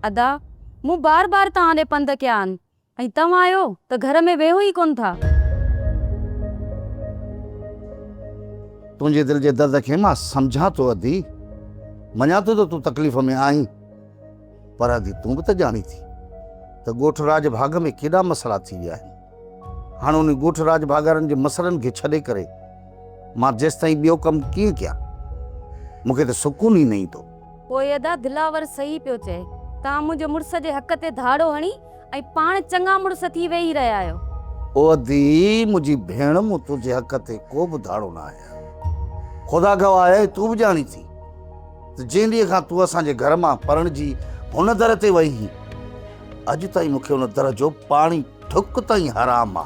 ادا، مون بار بار توهان ڏي پنڌ ڪيا آهن ۽ توهان آهيو ته گهر ۾ ويهو ئي ڪونه ٿا. تنهنجي دل جي درد کي مان سمجهان ٿو ادي، مڃان ٿو ته تون تڪليف ۾ آهين، پر ادي تون به ته ڄاڻين ٿي ته ڳوٺ راڄ ڀاڳ ۾ ڪيڏا مسئلا ٿي ويا آهن. هاڻ انهي ڳوٺ راڄ ڀاڳارن جي مسئلن کي ڇڏي ڪري مان جيستائين ٻيو ڪم ڪيئن ڪيان؟ مون کي ته سڪون ئي نه ايندو. پوء ادا دلاور صحيح پيو چئي. توهان منهنجي مڙس جي حق تي ڌاڙو هڻي ۽ پاڻ چڱا مڙس ٿي ويهي رهيا آهيو. او ادي منهنجي ڀيڻ مون تنهنجي حق تي ڪو به ڌاڙو نه هنيو. خدا گواهه آهي تون به ڄاڻين ٿي ته جنهن ڏينهن کان تون اسان جي گهر مان پرڻجي هن در تي وئي هين اڄ تائين مون کي ان در جو پاڻي ٿڪ تائين حرام آ.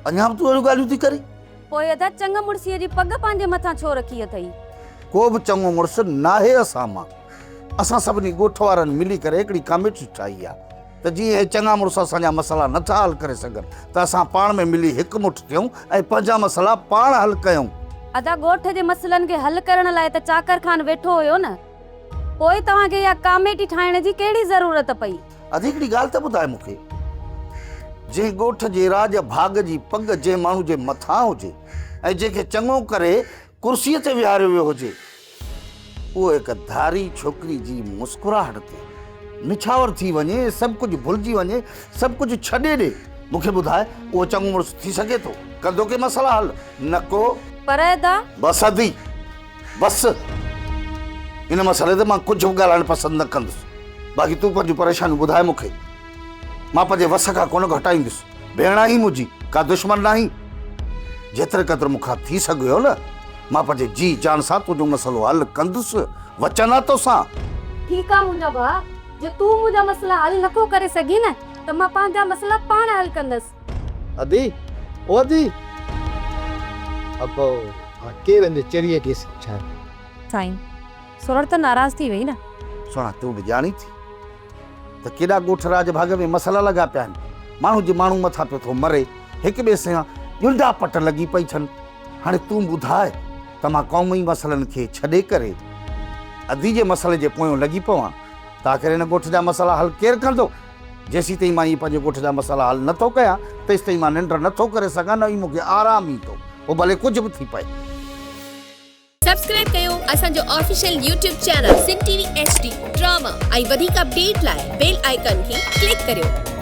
اڃا به تون اهڙيون ڳالهيون ٿي ڪرين؟ پوء ادا چڱ مڙسيء جي پڳ پنهنجي مٿان ڇو رکي اٿئي؟ ڪو به چڱو مڙس ناهي اسان مان. اسان سڀني ڳوٺ وارن ملي ڪري هڪڙي ڪاميٽي ٺاهي آ ته جيئن اهي چڱا مڙس اسان جا مسئلا نه ٿا حل ڪري سگهن ته اسان پاڻ ۾ ملي هڪ مٺ ٿيون ۽ پنهنجا مسئلا پاڻ حل ڪيون. ادا ڳوٺ جي مسئلن کي حل ڪرڻ لاء ته چاڪر خان ويٺو هيو نه. پوء توهان کي اها ڪاميٽي ٺاهڻ جي ڪهڙي ضرورت پئي؟ ادي هڪڙي ڳالهه ته ٻڌاء مون کي، جنهن ڳوٺ جي راڄ ڀاڳ جي پڳ جنهن ماڻهو جي مٿان هجي ۽ جنهن کي چڱو ڪري ڪرسيء تي ويهاريو ويو هجي، اهو هڪ ڌاري ڇوڪري جي مسڪراهٽ تي نڇاور ٿي وڃي ۽ سڀ ڪجهه ڀلجي وڃي، سڀ ڪجهه ڇڏي ڏي، مون کي ٻڌاء اهو چڱو مڙس ٿي سگهي ٿو؟ ڪندو ڪي مسئلا حل؟ نه ڪو. پر ادا! بس ادي! بس! ان مسئلي تي مان ڪجهه به ڳالهائڻ پسند نه ڪندس. باقي تون پنهنجون پريشانيون ٻڌاء مون کي. مان پنهنجي وس کان ڪونه گهٽائيندس. ڀيڻ آهين منهنجي، ڪا دشمن ناهين. جيتري قدر مون کان ٿي سگهيو نه، مان پنهنجي جيء جان سان تنهنجو مسئلو حل ڪندس. وچن آ توسان. ٺيڪ آ منهنجا ڀاء، جي تون منهنجا مسئلا حل نٿو ڪري سگهين نه ته مان پنهنجا مسئلا پاڻ حل ڪندس. ادي، او ادي! ابو، ها ڪير انجي چريء کي سمجهائي. سائين، سرڙ ته ناراض ٿي وئي نه. سهڻا، تون به ڄاڻين ٿي ته ڪيڏا ڳوٺ راڄ ڀاڳ ۾ مسئلا لڳا پيا آهن. ماڻهو جي ماڻهو مٿان پيو ٿو مري. هڪ ٻئي سان ڄنڊا پٽ لڳي پئي ٿن. هاڻي تون ٻڌاء ته مان قومي مسئلن کي ڇڏي ڪري ادي جي مسئلي جي پويون لڳي پوان ته آخر هن ڳوٺ جا مسئلا حل ڪير ڪندو؟ جيسيتائين مان اهي پنهنجي ڳوٺ جا مسئلا حل نه ٿو ڪيان، تيستائين مان ننڊ نه ٿو ڪري سگهان نه ئي مون کي آرام ايندو، پوء ڀلي ڪجهه به ٿي پئي. سبسڪرائب ڪيو اسان جو official YouTube channel Sindh T V H D drama ۽ وڌيڪ اپڊيٽ لاء بيل آئيڪان کي ڪلڪ ڪريو.